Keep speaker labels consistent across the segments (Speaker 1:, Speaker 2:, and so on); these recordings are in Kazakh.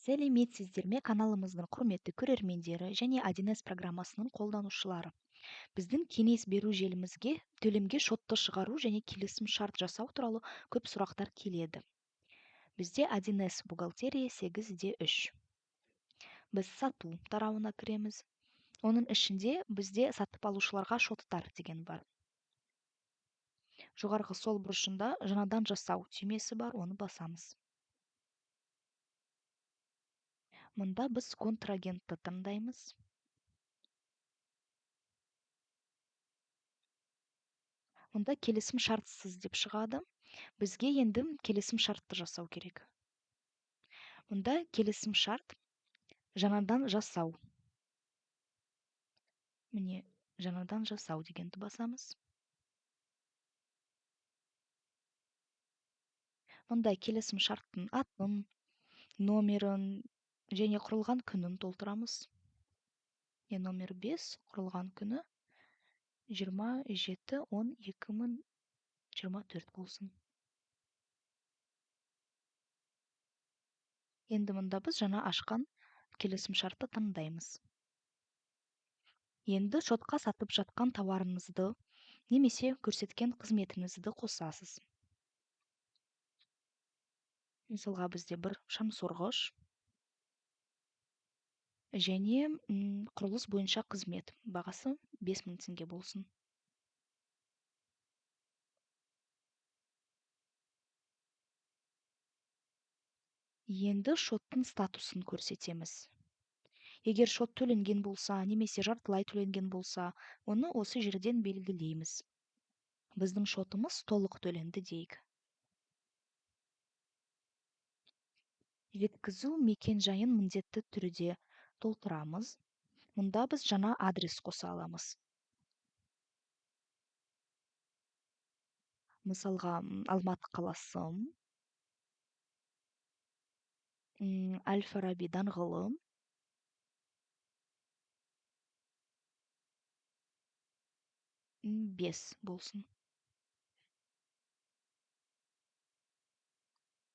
Speaker 1: Сәлеметсіздер ме, каналымыздың құрметті көрермендері және 1С программасының қолданушылары. Біздің кеңес беру желімізге төлемге шотты шығару және келісім шарт жасау туралы көп сұрақтар келеді. Бізде 1С бухгалтерия 8.3. Біз сату тарауына кіреміз. Оның ішінде бізде сатып алушыларға шоттар деген бар. Жоғарғы сол бұрышында жаңадан жасау түймесі бар, оны басамыз. Мұнда біз контрагентті таңдаймыз. Мұнда келісім шартсыз деп шығады. Бізге енді келісім шартты жасау керек. Мұнда келісім шарт жаңадан жасау. Міне, жаңадан жасау дегенді басамыз. Мұнда келісім шарттың атын, номерін және құрылған күнін толтырамыз. Номер 5, құрылған күні 27.10.2024 болсын. Енді мұнда біз жаңа ашқан келісім шартты таңдаймыз. Енді шотқа сатып жатқан тауарыңызды немесе көрсеткен қызметіңізді қосасыз. Мысалға, бізде бір шаңсорғыш және құрылыс бойынша қызмет бағасы 5000 теңге болсын. Енді шоттың статусын көрсетеміз. Егер шот төленген болса, немесе жартылай төленген болса, оны осы жерден белгілейміз. Біздің шотымыз толық төленді дейік. Жеткізу мекен-жайын міндетті түрде толтырамыз. Мұнда біз жаңа адрес қоса аламыз. Мысалға, Алматы қаласы, Әл-Фараби даңғылы, 5 болсын.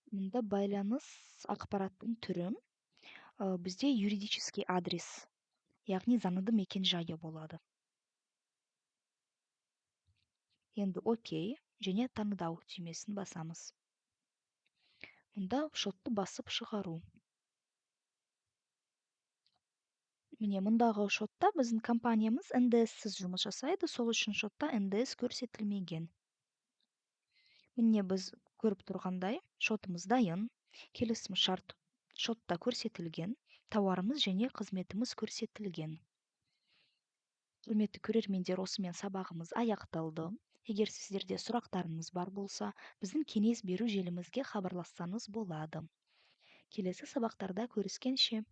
Speaker 1: Мұнда байланыс ақпараттың түрі. Бізде юридический адрес, яғни заңды мекен-жайы болады. Енді окей және таңдау түймесін басамыз. Мұнда шотты басып шығару. Міне, мұндағы шотта біздің компаниямыз Н Д С-сіз жұмыс жасайды, сол үшін шотта Н Д С көрсетілмеген. Міне, біз көріп тұрғандай, шотымыз дайын, келісім шарт шотта көрсетілген, тауарымыз және қызметіміз көрсетілген. Құрметті көрермендер, осымен сабағымыз аяқталды. Егер сіздерде сұрақтарыңыз бар болса, біздің кеңес беру желімізге хабарлассаңыз болады. Келесі сабақтарда көріскенше.